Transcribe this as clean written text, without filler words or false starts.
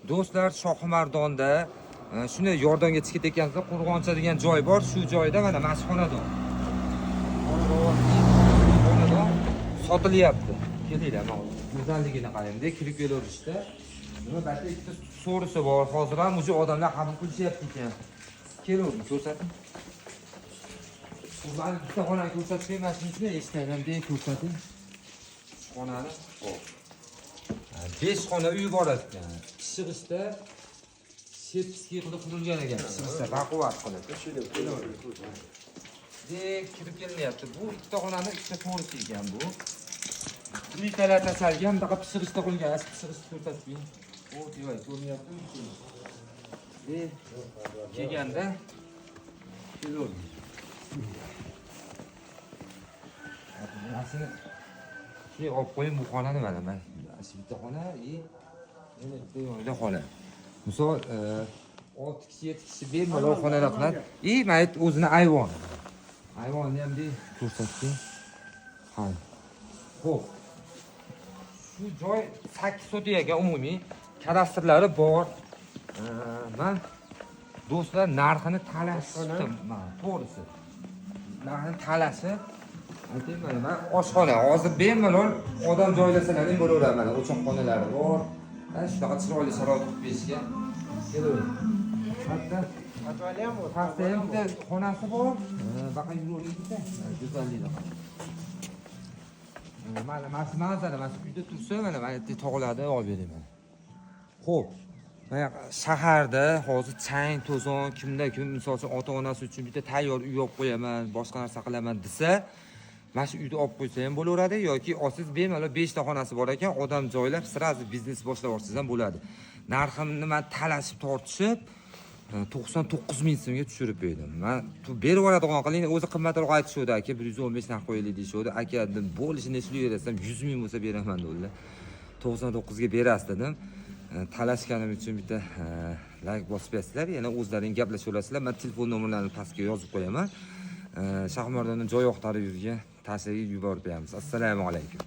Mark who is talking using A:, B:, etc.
A: Do'stlar, Shohimardonda shunday yordamga chiqib ketgansizlar, Qo'rg'oncha degan joy bor. Shu joyda mana shu xonadon. Xonadon sotilyapti. Kelinglar, mana go'zalligini qarangda, kirib kelaverishda. Nima barcha ikkita so'risi bor. Hozir ham o'sha odamlar qabul qilishyapti ekan. Kelavering, ko'rsating. Bu mani bitta xonani ko'rsatib bering, mana shuni eshitayman deb ko'rsating. Shu xonani. Xo'p. 5 xona uy bor ekan. Pishig'ishda shepskiy qilib qurilgan ekan. Pishig'ishda baquvvat qilib. Dek kirib kelinyapti. Bu ikkita xonani ikkita to'risi ekan bu. Plitalar tashalgan, bunaqa pishig'ishda qurilgan. Asli pishig'ishni ko'rsatib bering. O, demak, ko'rinyaptimi? De kelganda kelavering. Mana shuni olib qo'ying bu xonani mana mana. Shu bitta xona и yana bitta yonida xona. Misol 6 kishi, 7 kishi bemalol xonalar qiladi. И mana yerda o'zini ayvoni. Ayvonni ham de ko'rsating. Ha. Xo'p. Shu joy 8 sotix ekan umumiy. Kadastrlari bor. Man do'stlar narxini talashdim, man to'g'risi. Narxini talashib aytaymi, mana oshxona hozir bemalol odam joylasalaring bo'laveradi, mana o'choqxonalari bor. Mana shunaqa chiroyli sharoit qilib berishgan. Kelavering. Hatto pastda ham bitta xonasi bor. Baqa yuravering bitta. Go'zallikni qarang. Mana mana shu manzara, mana shu uyda tursa, mana mana yerda tog'larni olib bering mana. Xo'p. Mana shaharda hozir chang, to'zon, kimda kim misol uchun ota-onasi uchun bitta tayyor uy olib qo'yaman, boshqa narsa qilaman desa, mana shu uyni olib qo'ysa ham bo'laveradi yoki olsangiz bemalol 5 ta xonasi bor ekan, odam joylab сразу biznes boshlab olsangiz ham bo'ladi. Narximni man talashib tortishib 99 ming so'mga tushirib berdim. Man berib yuboradigan qiling, o'zi qimmatroq aytishuvdi, aka 115 narx qo'yaylik deyishuvdi. Aka dedim, bo'lishini eshitib 100 ming bo'lsa beraman dedilar. 99 ga berasiz dedim. Talashganim uchun bitta like bosib berasizlar, yana o'zlaring gaplashaverasizlar. Men telefon nomerlarini pastga yozib qo'yaman. Shohimardondan joy axtarib yurgan tashlab yuborib beramiz. Assalomu alaykum.